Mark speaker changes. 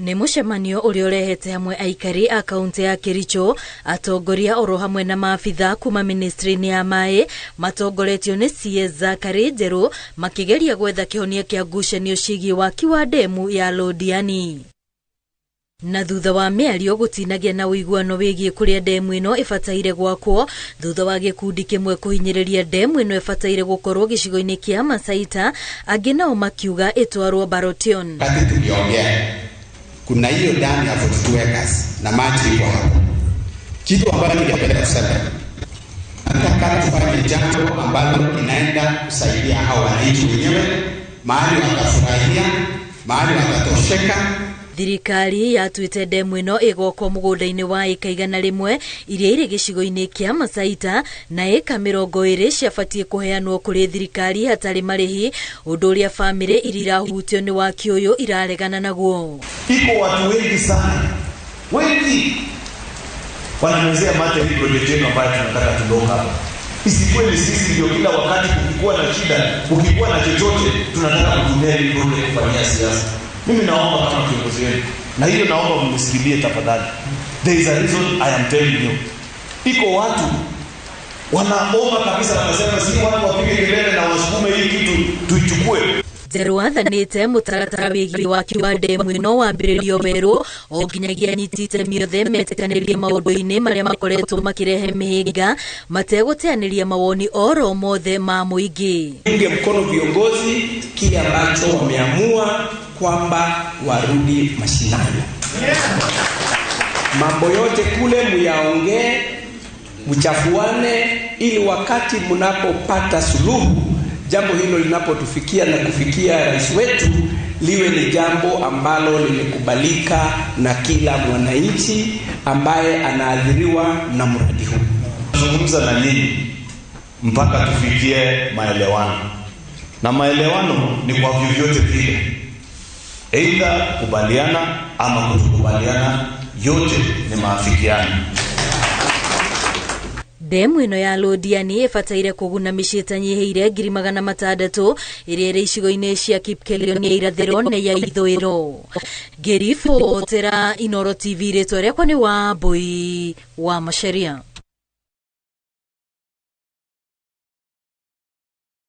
Speaker 1: Nĩ mũcemanio ũrĩa ũrehete hamwe aikari a kaunti ya Kericho, atongoria oro hamwe na maabitha kuma ministry-inĩ ya maĩ matongoretio nĩ CS Zachary Njeru makĩgeria gwetha kĩhonia kĩa ngucanio ciĩgiĩ waki wa ndemu ya Londiani. Na thutha wa mĩario gũtinagĩa na ũiguano wĩgiĩ kũrĩa ndemu ĩno ĩbataire gwakwo, thutha wa gĩkundi kĩmwe kũhinyĩrĩria ndemu ĩno ĩbataire gũkorwo gĩcigo-inĩ kĩa Masaita, angĩ nao makiuga ĩtwarwo Barotion.
Speaker 2: Wakati tuliongea kuna hiyo damu ya 42 acres na maji iko hapo, kitu ambacho ningependa kusema, nataka tufanye jambo ambalo inaenda kusaidia hao wananchi wenyewe, mahali watafurahia, mahali watatosheka.
Speaker 1: Thirikari yatuĩte ndemu ĩno ĩgwakwo mũgũnda-inĩ wa ĩka 100 iria irĩ gĩcigo-inĩ kĩa Masaita na ĩka 20 ciabatiĩ kũheanwo kũrĩ thirikari hatarĩ marĩhi, ũndũ ũrĩa bamĩrĩ iria irahutio nĩ waki ũyũ iraregana naguo.
Speaker 3: Iko watu wengi sana, wengi wanamezea mate hii project yenu ambayo tunataka tuloka hapa. Isikuwe ni sisi ndio kila wakati kukikuwa na shida, kukikuwa na chochote tunataka kutumia hii project kufanyia siasa. Mimi naomba kama kiongozi wenu, na hiyo naomba mnisikilie tafadhali. There is a reason I am telling you. Iko watu wanaomba kabisa, wanasema si watu wapige kelele na wasukume hii kitu tuichukue.
Speaker 1: Njeru athanĩte mũtaratara wĩgiĩ waki wa ndemu ĩno wambĩrĩrio werũ o nginyagia anyiti itemi othe metĩkanĩrie maũndũ-inĩ marĩa makoretwo makĩrehe mĩhĩnga mategũteanĩria mawoni oro mothe ma mũingĩ.
Speaker 4: Unge mkono viongozi kile ambacho wameamua kwamba warudi mashinani. Mambo yote kule muyaongee, mchafuane, ili wakati mnapopata suluhu, jambo hilo linapotufikia na kufikia rais wetu, liwe ni jambo ambalo limekubalika na kila mwananchi ambaye anaathiriwa na mradi huu.
Speaker 3: Tuzungumza na nyinyi mpaka tufikie maelewano, na maelewano ni kwa vyovyote vile, aidha kubaliana ama kutokubaliana, yote ni maafikiano.
Speaker 1: Ndemu ĩno ya Londiani ĩbataire kũguna mĩciĩ ĩtanyihĩire 600,000 ĩrĩa ĩrĩ icigo-inĩ cia Kipkelion ya irathĩro na ya ithũĩro. Ngĩribotera Inooro TV, rĩtwa rĩakwa nĩ Wambui wa Macharia.